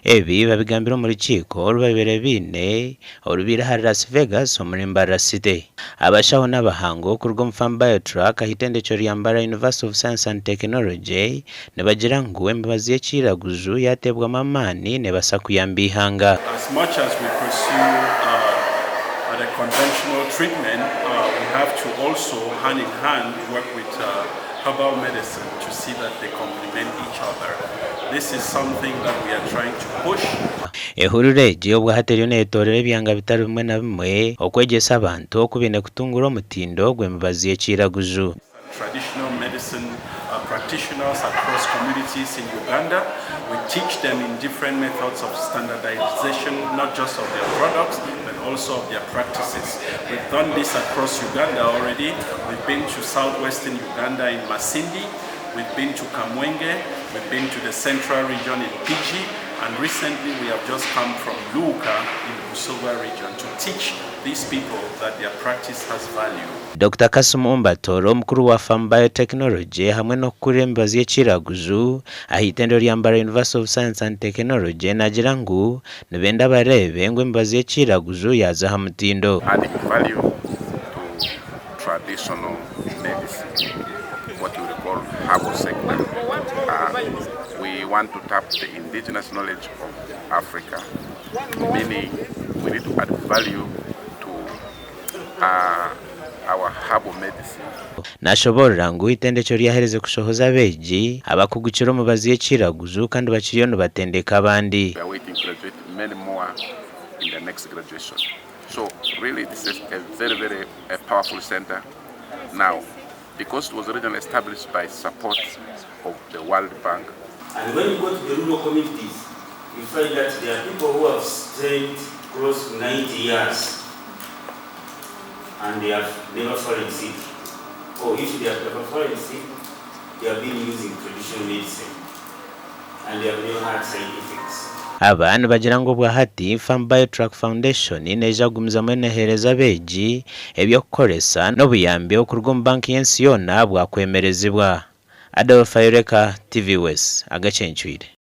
Ebi babigambire omu rukiiko oru babaire baine orubaire ahari Las Vegas omuri Mbarara City. Abashaho n'abahangu kuruga omu Farm Biotrack aha itendekyero rya Mbarara University of Science and Technology nibagira ngu emibazi y'ekiiraguju yaateebwamu amaani neebaasa kuyamba eihanga. As much as we pursue the conventional treatment, we have to also hand in hand work with herbal medicine to see that they complement each other. This is something that we are trying to push. Ehururu egi obwahati eriyo neyetoorera ebyanga bitari bimwe na bimwe okwegyesa abantu oku baine kutunguura omutindo gw'emibazi y'ekiiraguju. Traditional medicine practitioners across communities in Uganda. We teach them in different methods of standardization, not just of their products, but also of their practices. We've done this across Uganda already. We've been to southwestern Uganda in Masindi, we've been to Kamwenge, we've been to the central region in Pigi, and recently we have just come from Luuka in the Busoga region to teach these people that their practice has value. Dokita Kassim Ombatoro, omukuru wa Farm Biotechnology hamwe n'okukurira emibazi y'ekiiraguju aha itendero rya Mbarara University of Science and Technology naagira ngu nibenda bareebe ngu emibazi y'ekiiraguju yaaza aha mutindo. Adding value to traditional medicine, what we call herbal sector. We want to tap the indigenous knowledge of Africa, meaning we need to add value to our herbal medicine. Nashoboorora ngu eitendekyo ryaherize kushohoza abeegi abakugukire omubazi y'ekiiraguju kandi bakiriyo nibatendeka abandi. We are waiting to graduate many more in the next graduation. So really this is a very, very a powerful center. Now, because it was originally established by support of the World Bank. And when you go to the rural communities, you find that there are people who have spent close to 90 years and they have never fallen sick. Or if they have never fallen sick, they have been using traditional medicine and they have never had side effects. Aba nibagira ngu obwahati Farm Biotrack Foundation neija kugumizamu neheereza abeegi eby'okukoresa n'obuyambi okuruga omu banka y'ensi yoona bwakwemerezibwa. Adolf Ayoreka, TV West, Agacencwire.